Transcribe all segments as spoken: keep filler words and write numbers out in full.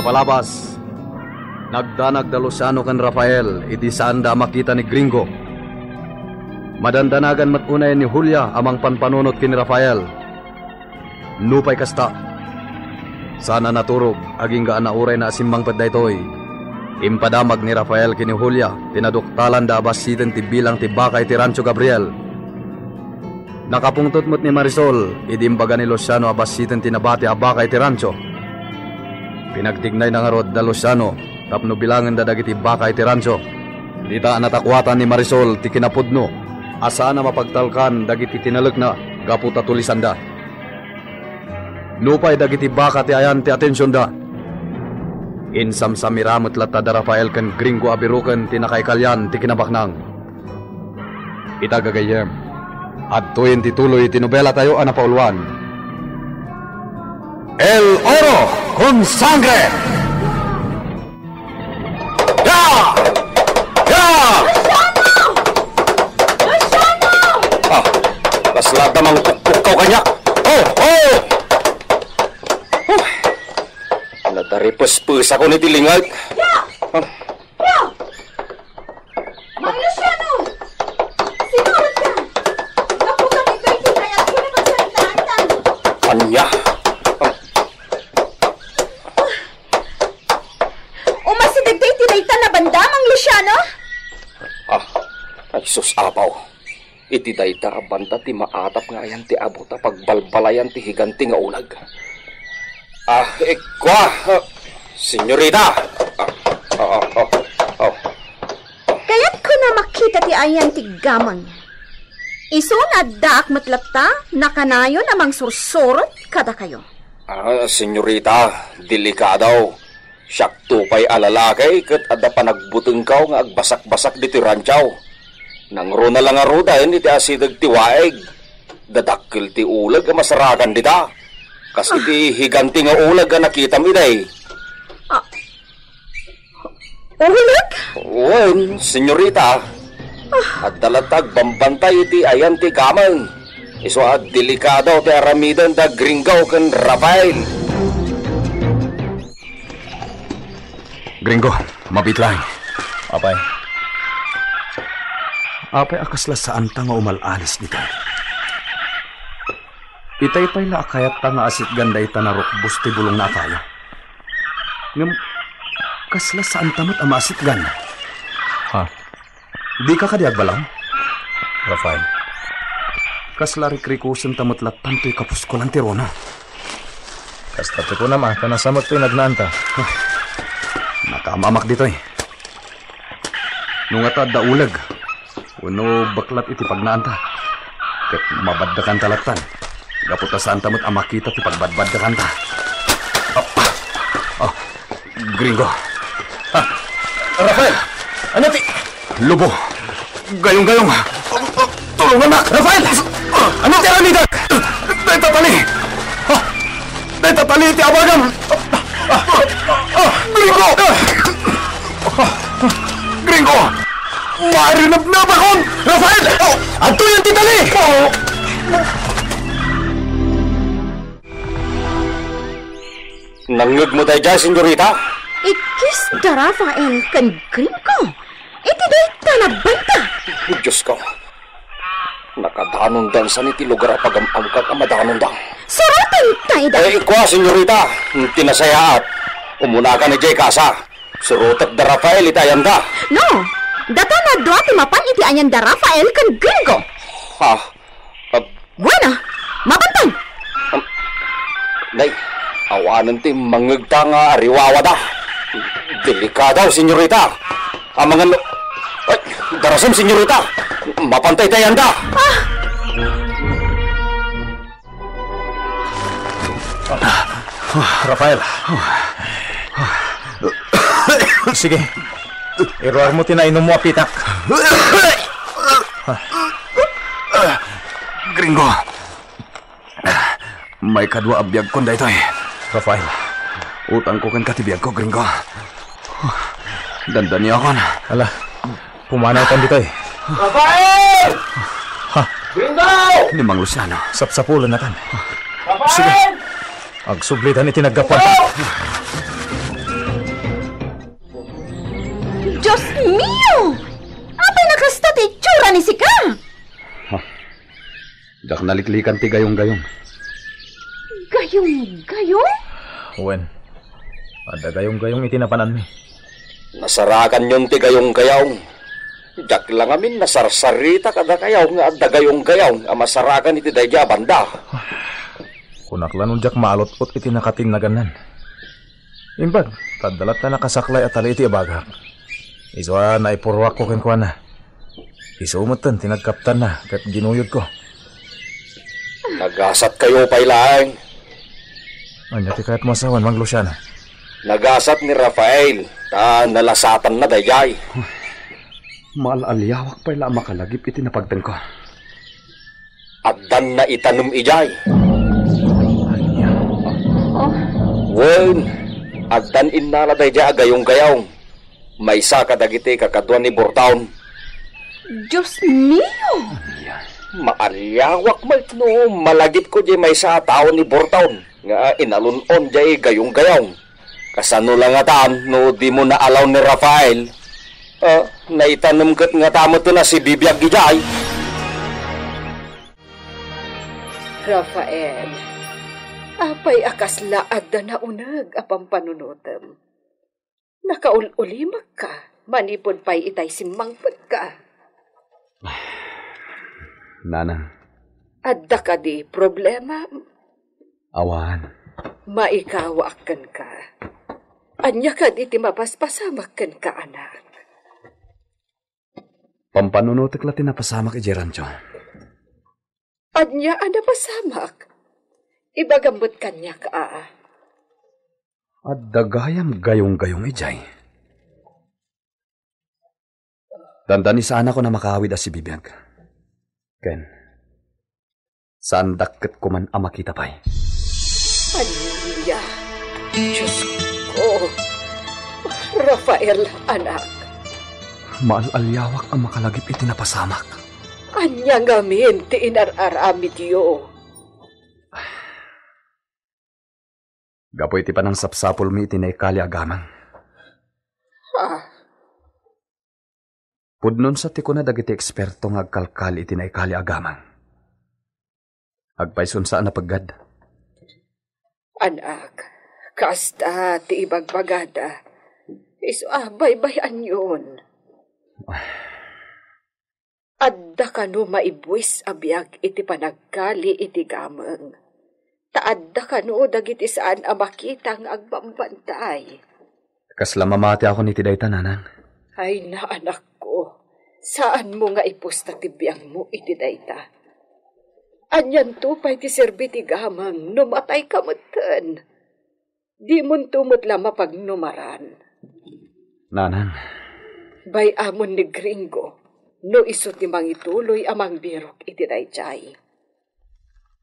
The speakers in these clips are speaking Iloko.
Palabas, nagdanag da Luciano ken Rafael idi saanda a makita ni Gringo. Madandanagan met unay ni Julia a mangpanpanunot ken ni Rafael. Nupay kasta, saan a naturog, agingga a naurayna a simmangpet daytoy. Impadamag ni Rafael ken ni Julia ti naduktalanda a bassiten ti bilang ti baka iti Rancho Gabriel. Nakapungtot met ni Marisol idi imbaga ni Luciano a bassiten ti nabati a baka iti rancho. Pinagtignayna ngarud da Luciano tapno bilangenda dagiti baka iti rancho. Dita a natakuatan ni Marisol ti kinapudno a saan a mapagtalkan dagiti tinalekna gapu ta tulisanda. Nupay dagiti baka ti ayan ti atensionda, insamsamira met latta da Rafael ken Gringo a biroken ti nakaikalian ti kinabaknang. Ita, gagayyem, adtoyen ti tuloy ti nobelatayo a napauluan, El Oro con Sangre! Ya! Ya! Luciano! Luciano! Ah, kasla adda mangpukpukkaw kaniak. Oh, oh! Oh! Nadaripespesakon iti lingag. Ya! Ah. Pro! Mang Luciano! Sino ka? Gapu kadagitoy ti kayatko nga pagsaritaanta. Ania? Umasidegda iti dayta a banda, Mang Luciano? Ah, ay sus, Apo. Iti dayta a banda ti maatap nga ayan ti abut a pagbalbalayan ti higante nga uleg. Ah, ikua, ah, senyorita. Ah, ah, ah, ah, ah. Kayatko a makita ti ayan ti gameng. Isu nga addaak met latta, nakanayon a mangsursurot kadakayo. Ah, senyorita, delikado. Siakto pay a lalaki ket adda panagbutengko nga agbasakbasak ditoy rancho. Nangruna la ngaruden iti asideg ti waig. Dadakkel ti uleg a masarakan dita. Kas iti higante nga uleg a nakitam idi. Ah. Uleg? Wen, senyorita. Ah. Adda latta agbambantay iti ayan ti gameng. Isu a delikado ti aramiden da Gringo ken Rafael. Gringo, mabiit laeng. Apay? Apay a kasla saanta nga umal-alis dita? Itay pay la a kayatta nga asitgan dayta narukbos ti bulongna a kayo. Ngem, kasla saanta met a maasitgan. Ha? Dika kadi agbalaw? Rafael. Kasla rikrikosenta met lattan toy kapuskolan ti runa. Kasta ti kunam a, ta nasamek toy nagnaanta. Ah, nakaam-amak ditoy. No ngata adda uleg, wenno beklat iti pagnaanta, ket mabaddekanta lattan. Gapu ta saanta met a makita ti pagbadbaddekanta. Ah, ah, ah, Gringo. Ah, Rafael! Ano ti... Lubo! Gayong-gayong! Tulungannak! Rafael! Ano ti aramidak? Dayta tali! Ah, dayta tali ti abagam! Ah, ah, Gringo! Gringo! Marinabnabakon! Rafael! Oh, adtoyen ti tali! Oh! Nangngegmo daydiay, senyorita? Ikkis da Rafael ken Gringo iti dayta a banda. Oh, Diosko. Nakadanondan saan iti lugar a pagam-amkak a madanondan. Surotenta ida. Eh, kua, senyorita, ti nasayaat, umunakan idiay kasa. Surotek da Rafael iti ayanda. No, datoy a dua ti mapan iti ayan da Rafael ken Gringo. Ha? Ah, Bueno, mapantan! Am, nay, awanen ti mangngegta nga ariwawada. Delikado, senyorita. Amangan no, ay, darasem, senyorita. Mapantay ti ayanda. Ah! Rafael. Sige. Iruarmo ti nainummo a pitak. Gringo. Maikadua a biagkon daytoy. Rafael. Utangko kenka ti biagko, Gringo. Dandaniakon. Ala, pumanawkan ditoy. Rafael! Ha? Gringo! Ni Mang Luciano. Sapsapulennatan. Rafael! Sige. Agsublitan iti naggapuan. Gringo! Mio! Apay a kasta ti itsura ni sika? Ha? Diak naliklikan ti gayonggayong. Gayonggayong? Wen, adda gayonggayong iti napan-anmi. Nasarakanyon ti gayonggayong. Diak la ngamin nasarsarita kadakayo nga adda gayonggayong a masarakan iti daydiay a banda. Kunak la no diak maalut-ot iti nakatinnagannan. Imbag, ta adda latta nakasaklay a tali iti ibagak. Isu a naipurruakko kenkuana. Isu metten ti nagkaptanna ket ginuyodko. Nagasatkayo pay laeng. Ania ti kayatmo a sawen, Mang Luciano? Nagasat ni Rafael, ta nalasatanna daydiay. Maal-aliawak pay la a makalagip iti napagtengko. Addan naitanem idiay. Ania? Oh. Wen, addan innala daydiay a gayonggayong. Maysa kadagiti kakadua ni Burton. Dios mio! Maaliawak met no malagipko diay maysa a tao ni Burton nga inalun-on diay gayonggayong. Kasano la ngatan no dimo naalaw ni Rafael? Ah, naitanem ket ngata met a sibibiag idiay. Rafael, apay a kasla adda nauneg a pampanunotem? Nakaul-ulimekka manipud pay itay simmangpetka. Nanang. Adda kadi problema? Awan. Maikawaak kenka. Ania kadi ti mapaspasamak kenka, anak? Pampanunotek la ti napasamak idiay rancho. Ania a napasamak? Ibagam met kaniak a. Adda gayam gayonggayong idiay. Dandani saanakon a makaawid a sibibiag. Ken, saandak ket koman a makita pay. Ania? Diosko. Rafael, anak. Maal-aliawak a makalagip iti napasamak. Ania ngamin ti inar-aramidyo? Gapu iti panangsapsapulmi iti naikali a gamang. Ha? Pudnonsa ti kuna dagiti eksperto nga agkalkali iti naikali a gamang. Agpayson sa a napeggad. Anak, kasta ti ibagbagada. Isu a baybay-anyon. Adda kano maibuis a biag iti panagkali iti gameng. Ta adda kano dagiti saan a makita nga agbambantay. Kasla mamatiakon iti dayta, nanang. Ay, naanakko, saanmo nga ipusta ti biangmo iti dayta. Anianto pay ti serbi ti gameng no matayka metten? Dimonto met la mapagnumaran. Nanang. Bay-amon ni Gringo no isu ti mangituloy a mangbirok iti daydiay.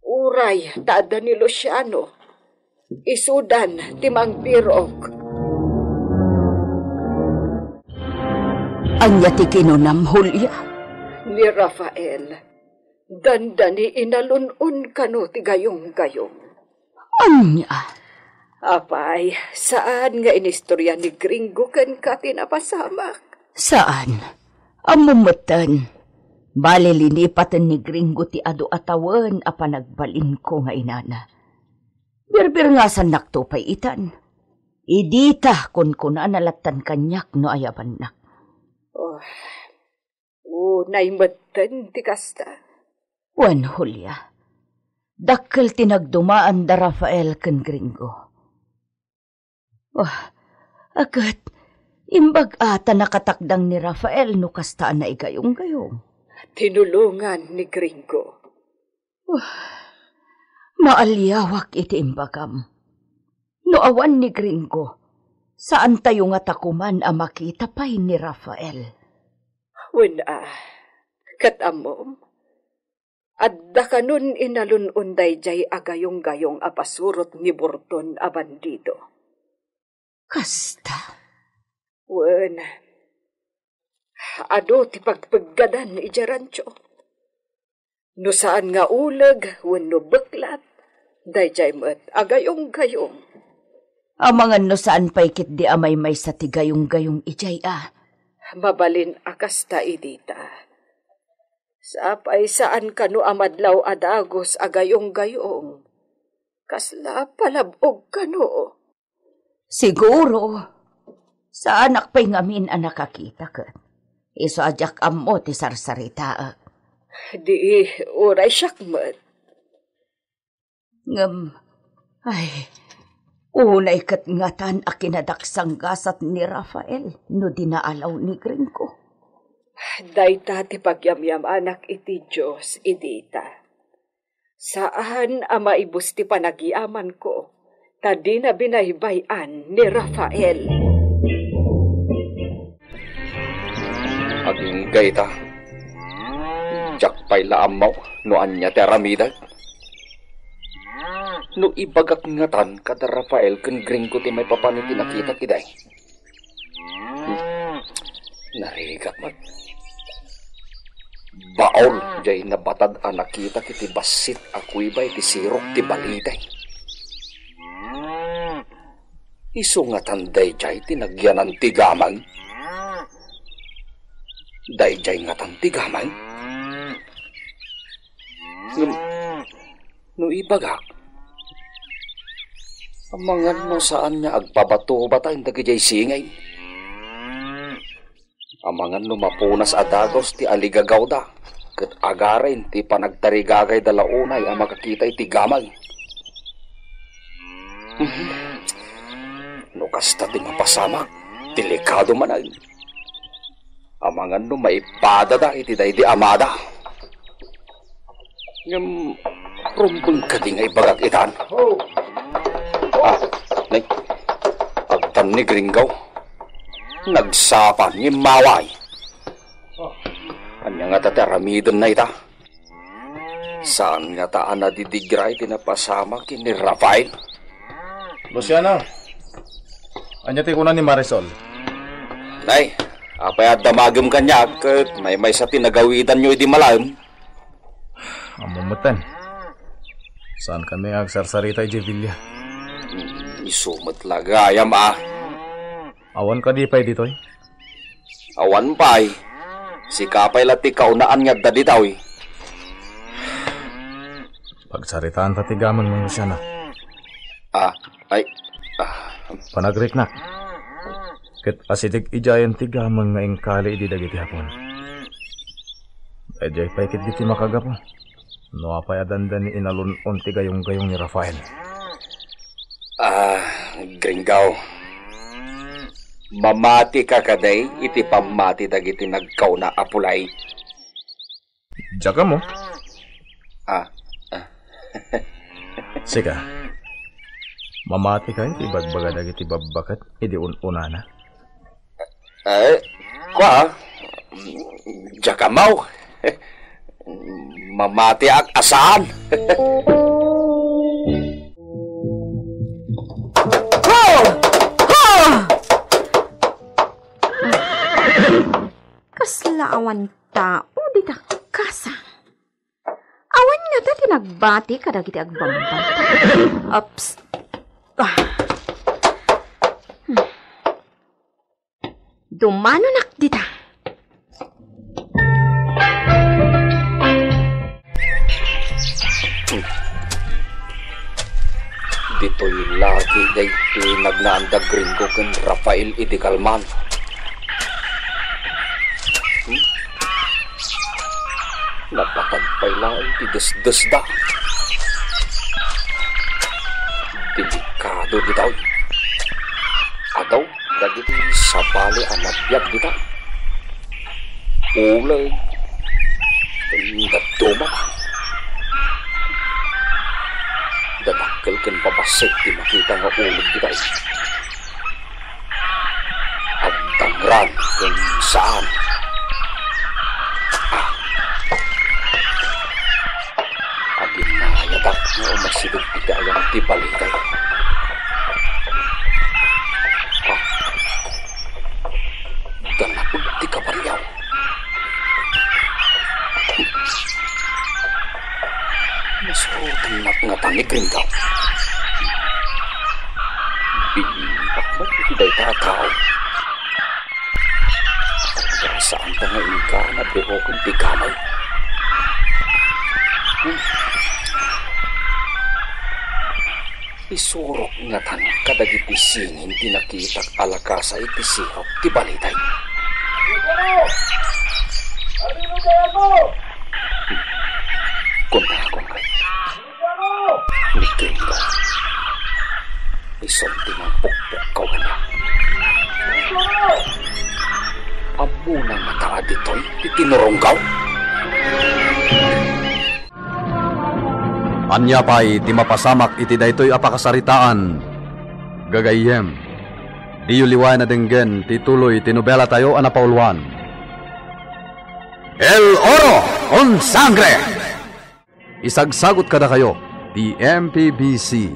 Uray ta adda ni Luciano, isudan ti mangbirok. Ania ti kinunam, Julia? Ni Rafael, dandani inalun-on kano ti gayonggayong. Ania? Apay, saan nga inistorya ni Gringo kenka ti napasamak? Saan. Ammom metten. Bali, linipaten ni Gringo ti adu a tawen a panagbalinko nga inana. Birbirngasannakto pay itan. Idi ta kunkunana lattan kaniak no ayabannak. Oh, unay metten ti kasta. Wen, Julia, dakkel ti nagdumaan da Rafael ken Gringo. Oh, a ket, imbag a ta nakatakdang ni Rafael no kasta a naigayonggayong. Tinulongan ni Gringo. Oh, maaliawak iti imbagam. No awan ni Gringo, saantayo ngata koman a makita pay ni Rafael. Wen a, ket ammom, adda kanon inalun-on daydiay a gayonggayong a pasurot ni Burton a bandido. Kasta? Wen, adu ti pagpeggadan idiay rancho. No saan nga uleg wenno beklat, daydiay met a gayonggayong. Amangan no saan pay ketdi a maymaysa ti gayonggayong idiay a. Mabalin a kasta, Edita. Sapay saan kano a madlaw a dagus a gayong-gayong. Kasla palab-og kano. Siguro, saanak pay ngamin a nakakita ket isu a diak ammo ti sarsaritaek. Di, uray siak met. Ngem, ay, unay ket ngatan a kinadaksanggasat ni Rafael no di naalaw ni Gringo. Dayta ti pagyamyamanak iti Dios, Edita. Saan a maibus ti panagiamanko, ta dina binaybay-an ni Rafael. Agingga ita. Diak pay la ammo no ania ti aramidek. No ibagak ngatan kada Rafael ken Gringo ti maipapan iti nakitak idi. Hmm. Narigat met. Baol jay nabatad a nakitak iti bassit a kuiba iti sirok ti balite. Isu ngatan dayjay ti nagyanan ti gameng? Dayjay ngatan ti gameng? Ngem, no ibagak, amangan no saan nga agpabatubatan dagijay singay. Amangan no mapunas a dagus ti aligagawda, ket agaray ti panagtarigagayda la unay a makakita iti gameng. No kasta ti mapasamak, delikado manen. Amangan no maipadada iti daydi amada. Ngem, rumbeng kadi nga ibagak itan? Ah, nay, agtan ni Gringo. Nagsapa ni Maway. Ania ngata ti aramidenna ita? Saan ngata a nadidigra iti napasamak ken ni Rafael? Luciano, ania ti kuna ni Marisol? Nay, apay a damagem kaniak ket maymaysa ti nagawidanyo idi malaem? Ammom metten. Saan kami nga agsarsarita idiay villa. Hmm, isu met la gayam a. Awan kadi pay ditoy? Awan pay. Sika pay la ti kaunaan nga adda ditoy. Pagsaritaanta ti gamengmo, Luciano. Ah, ay, ah. Panagriknak. Ket asideg idiayen ti gameng nga inkali idi dagiti Hapon. Daydiay pay ketdi ti makagapu. No apay a dandani inalun-on ti gayong-gayong ni Rafael? Ah, Gringo. Mamatika kadi iti pammati dagiti nagkauna a pulay? Diak ammo. Ah, ah. Sika, mamatika iti ibagbaga dagiti babbaket idi un-unana? Eh, kua, diak ammo. Mamatiak a saan. Ho! Ho! Kasla awan tao dita kasa. Awan ngata ti nagbati kadagiti agbambata. Ups. Ah. Hmm. Dumanonak dita. Ditoy lagi daytoy nagnaan da Gringo ken Rafael idi kalman. Hmm? Napatag pay laeng ti desdesda. Delikado ditoy. Adu dagiti sabali a nabiag dita. Uleg ken dadduma. Dadakkel ken babassit ti makita nga uleg dita. Agdangran ken saan. Ah. Aginayadak nga umasideg iti ayan ti balite. Ah. Danapeg ti kabaryo. Masurotennak ngata ni Gringo. Bimbak met iti dayta a tao. Saanta nga inka nabuoken ti gamay. Hmm. Isurok ngatan kadagiti singin ti nakitak a lakasa iti sirok ti baliday. Kunta, kunta. Ni Kinga. Isu ti mangpukpukkaw kaniak. Ammona nga tara ditoy ti tinuronggaw. Ania pay ti mapasamak iti daytoy a pakasaritaan? Gagayyem, diyo liwayan a denggen ti tuloy ti nobelatayo a napauluan, El Oro con Sangre. Isagsagut kadakayo ti M P B C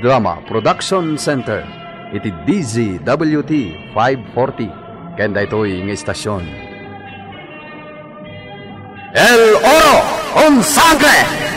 Drama Production Center iti D Z W T five forty ken daytoy nga istasion. El Oro con Sangre!